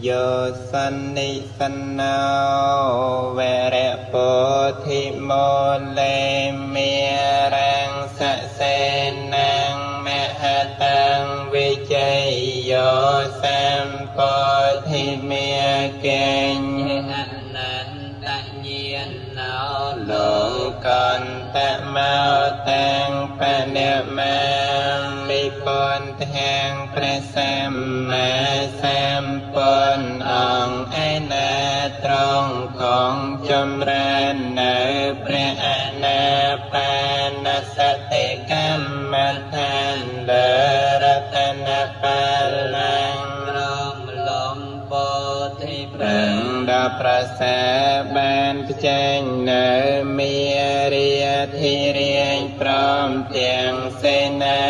យោសន្និសន្នោវរៈពោធិមូលេមេរាំងសសេនាងមហតាំងវិជ័យយោសម្ពោធិមេកេញ អនន្តញាណោ លោកន្តមោតាំងបនមាមិពន្ធាងព្រះសម្មាសម្ពុទ្ធអង្គឯណាត្រង់គង់ចម្រើននៅព្រះអនាបានសតិកម្មដ្ឋានលើរតនបល្ល័ង្ក ក្រមលំពោធិ ព្រឹងដល់ប្រសាបានផ្ចេញនៅមេរាធិរាជព្រមទាំងសេនា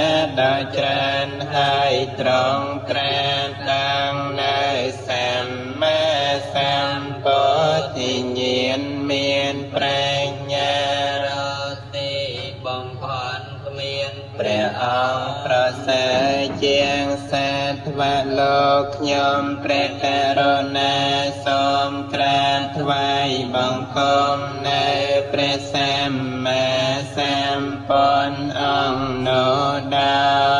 ដ៏ច្រើនហើយត្រង់ត្រាតាំងនៅសម្មាសម្ពោធិញ្ញាណមានប្រាជ្ញា រតិបំផន់គ្មាន ព្រះអង្គប្រសើរជាងសាធវលោកខ្ញុំព្រះករុណាសូមក្រាបថ្វាយបង្គំនៅព្រះសម្មាសម្ពុទ្ធអង្គនោះដោ